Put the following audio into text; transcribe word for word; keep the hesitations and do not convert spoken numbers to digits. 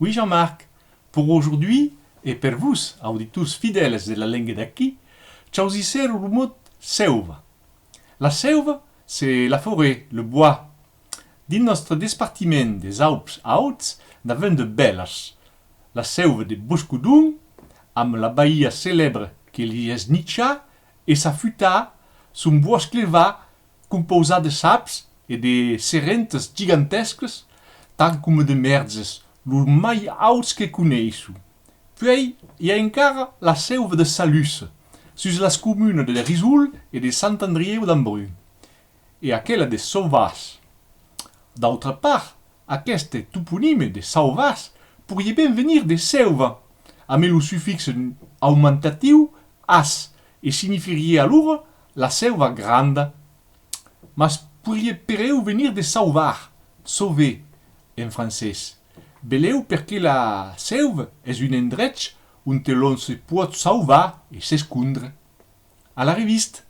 Oui, Jean-Marc, pour aujourd'hui, e per vos, auditors fidèles de La Lenga d'Aquí, chausissèro lo mot seuva. La seuva, c'est la forêt, le bois. Dins nòstre despartiment des Aups Auts, n'avèm de bèlas. La seuva de Boscodon, amb la baia celèbra que li es nicha, e sa futa, son bòsc levat, compausat de saps e de serentas gigantescas, tant coma de mèrges, los mai auts que coneisson. Puèi, i a encara la seuva de Salussa, sus las comunas de Risol e de Sant Andrieu d'Ambrun, e aquela de Sauvàs. D'autra part, aqueste toponime de Sauvàs poiriá ben venir de seuva, amb lo sufixe aumentatiu as, e signifiariá alora la seuva granda. Mas poiriá pereu venir de sauvar, sauver, en francés. Belèu perque la seuva es un endrech onte l'òm se pòt sauvar e s'escondre. A la revista!